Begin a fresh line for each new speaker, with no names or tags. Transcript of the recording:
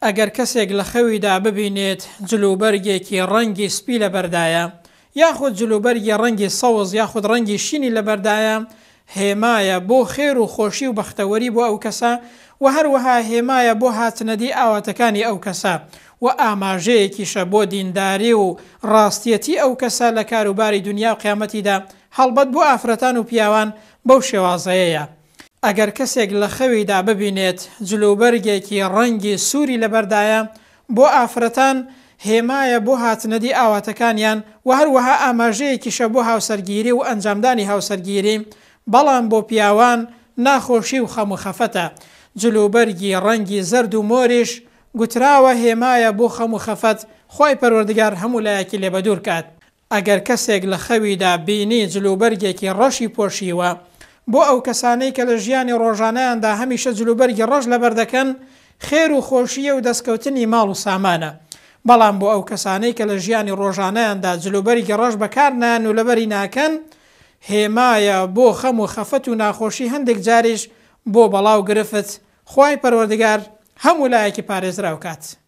ئەگەر کەسێک لە خەویدا ببینێت جلوبەرگێکی ڕەنگی سپی لەبەردایە، یاخود جلوبەرگی ڕەنگی سەوز یاخود ڕەنگی شینی لەبەردایە، هێمایە بۆ خێر و خۆشی و بەختەوەری بۆ ئەو کەسە و هەروەها هێمایە بۆ هاتنەدی ئاواتەکانی ئەو کەسە و ئاماژەیەکیشە بۆ دینداری و ڕاستیەتی ئەو کەسە لە کاروباری دونیا و قیامەتیدا، هەڵبەت بۆ ئافرەتان و پیاوان بەو شێوازەیەیە. ئەگەر کەسێک لە خەویدا ببینێت جلوبەرگێکی ڕەنگی سووری لەبەردایە، بۆ ئافرەتان هێمایە بۆ هاتنەدی ئاواتەکانیان و هەروەها ئاماژەیەکیشە بۆ هاوسەرگیری و ئەنجامدانی هاوسەرگیری، بەڵام بۆ پیاوان ناخۆشی و خەم و خەفەتە. جلوبەرگی ڕەنگی زەرد و مۆریش گوتراوە هێمایە بۆ خەم و خەفەت، خوای پەروەردگار هەموو لایەکی لێ بەدوور کات. ئەگەر کەسێک لە خەویدا بینی جلوبەرگێکی ڕەشی پۆشیوە، بۆ ئەو کەسانەی کە لە ژیانی ڕۆژانەیاندا هەمیشە جلوبەرگی ڕەش لەبەر دەکەن، خێر و خۆشییە و دەستکەوتنی ماڵ و سامانە. بەڵام بۆ ئەو کەسانەی کە لە ژیانی ڕۆژانەیاندا جلوبەرگی ڕەش بەکار نایەن و لەبەری ناکەن، هێمایە بۆ خەم و خەفەت و ناخۆشی هەندێک جاریش بۆ بەڵا و گرفت، خوای پەروەردگار هەموو لایەکی پارێزراو کات.